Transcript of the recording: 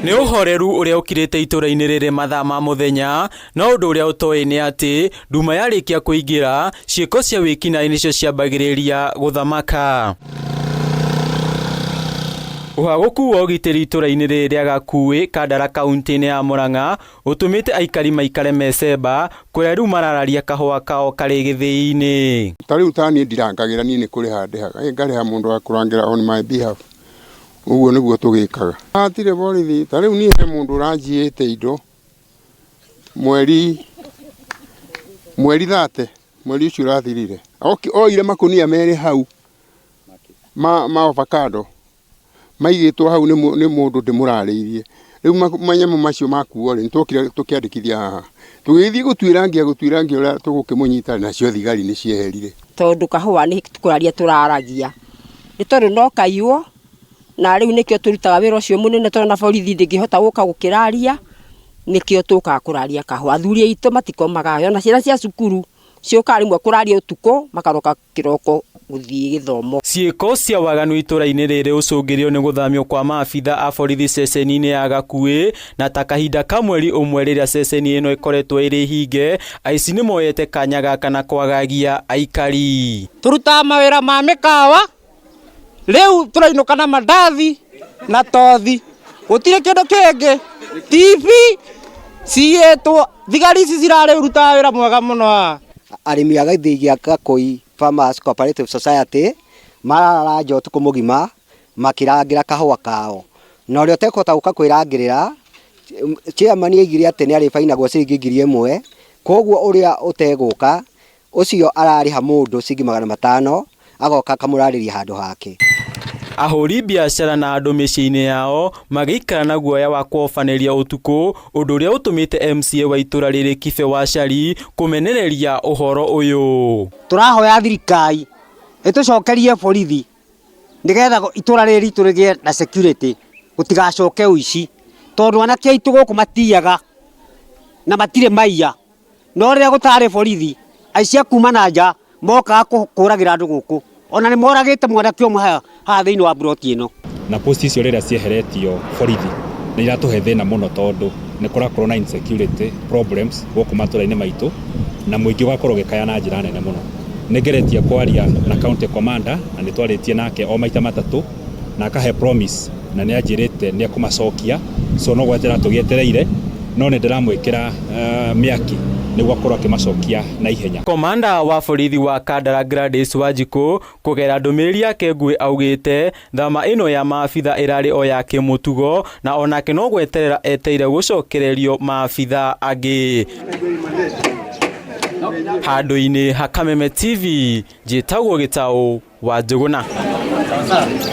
Nĩ ũhoreru ũrĩa ũkirĩte itũra-inĩ rĩrĩ mathaa ma mũthenya, no ũndũ ũrĩa ũtoĩ nĩ atĩ nduma yarĩkia kũingĩra, ciĩko cia wĩkinaĩ nĩcio ciambagĩrĩria gũthamaka. Ũhagũku wa ũgitĩri itũra-inĩ rĩrĩ rĩa Gakuĩ, Kandara kaunti-inĩ ya Murang'a ũtũmĩte aikari maikare mecemba kũrĩa rĩu marararia kahũa kao karĩ gĩthĩi-inĩ. Ta rĩu ta niĩ ndirangagĩra, niĩ nĩ kũrĩha ndĩhaga, ngarĩha mũndũ wa kũrangĩra on my behalf. Ũguo nĩguo tũgĩkaga. Hatirĩ borithi, ta rĩu niĩ he mũndũ ũranjiyĩte indo mweri 30, mweri ũcio ũrathirire. Oire makũnia merĩ hau ma avocado maigĩtwo hau nĩ mũndũ ndĩmũrarĩirie. Rĩu manyamũ macio makuo rĩ, nĩtwokire tũkĩandĩkithia haha. Tũgĩgĩthiĩ gũtuĩrangia ũrĩa tũgũkĩmũnyita nacio thigari nĩ cieherire. Tondũ kahũa nĩ kũraria tũraragia, nĩ tondũ no kaiywo na rĩu nĩkĩo tũrutaga wĩra ũcio mũnene tondũ na borithi ndĩngĩhota gũka gũkĩraria, nĩkĩo tũkaga kũraria kahũa. Athuri aitũ matikomaga, ona ciana cia cukuru ciũkaga rĩmwe kũraria ũtukũ makaroka kĩroko gũthiĩ gĩthomo. Ciĩko cia waganu itũra-inĩ rĩrĩ ũcũngĩrĩrio nĩ gũthamio kwa maabitha a borithi ceceni-inĩ ya Gakuĩ, na ta kahinda ka mweri ũmwe rĩrĩa ceceni ĩno ĩkoretwo ĩrĩ hinge, aici nĩ moyete kanya gaka na kwagagia aikari. Tũrutaga mawĩra ma mĩkawa, rĩu tũrainũka na mandathi na tothi, gũtirĩ kĩndũ kĩngĩ. TV ciyĩtwo, thigari ici cirarĩ rutaga wĩra mwega mũno haha. Arĩmi a gĩthĩi gĩa Gakũi Farmers Cooperative Society mararara nja ũtukũ mũgima makĩrangĩra kahũa kao, na ũrĩa ũtekũhota gũka kwĩrangĩrĩra, chairman aigire atĩ nĩ arĩbainagwo ciringi 1000, koguo ũrĩa ũtegũka ũcio ararĩha mũndũ ciringi 500 agoka akamũrarĩria handũ hake. Ahũri biacara na andũ mĩciĩ-inĩ yao magĩikara na guoya wa kũobanĩria ũtukũ, ũndũ ũrĩa ũtũmĩte MCA wa itũra rĩrĩ Kibe Wachari kũmenereria ũhoro ũyũ. Tũrahoya thirikari ĩtũcokerie borithi nĩgetha itũra rĩrĩ ritũ rĩgĩe na security, gũtigacoke ũici, tondũ anake aitũ gũkũ matiyaga na matirĩ maiya, no rĩrĩa gũtarĩ borithi aici a kuma na nja mokaga kũragĩra andũ gũkũ, ona nĩ moragĩte mwanake ũmwe haha thĩinĩ wa mburoti ĩno. Na post icio rĩrĩa cieheretio borithi nĩ iratũhe thĩna mũno, tondũ nĩ kũrakorwo na insecurity problems gũkũ matũra-inĩ maitũ, na mũingĩ ũgakorwo ũgĩkaya na njĩra nene mũno. Nĩ ngeretie kwaria na county commander na nĩ twarĩtie nake o maita matatũ, na akahe promise na nĩ anjĩrĩte nĩ ekũmacokia, so no gweterera tũgĩetereire, no nĩ ndĩramwĩkĩra mĩaki nĩguo akorwo akĩmacokia na ihenya. Komanda wa borithi wa Kandara Gladys Wanjikũ kũgera ndũmĩrĩri yake nguhĩ augĩte thama ĩno ya maabitha ĩrarĩ o ya kĩmũtugo na onake no gweterera eteire gũcokererio maabitha angĩ. Handũ-inĩ ha Kameme TV, njĩtagwo Gĩtaũ wa Njũgũna.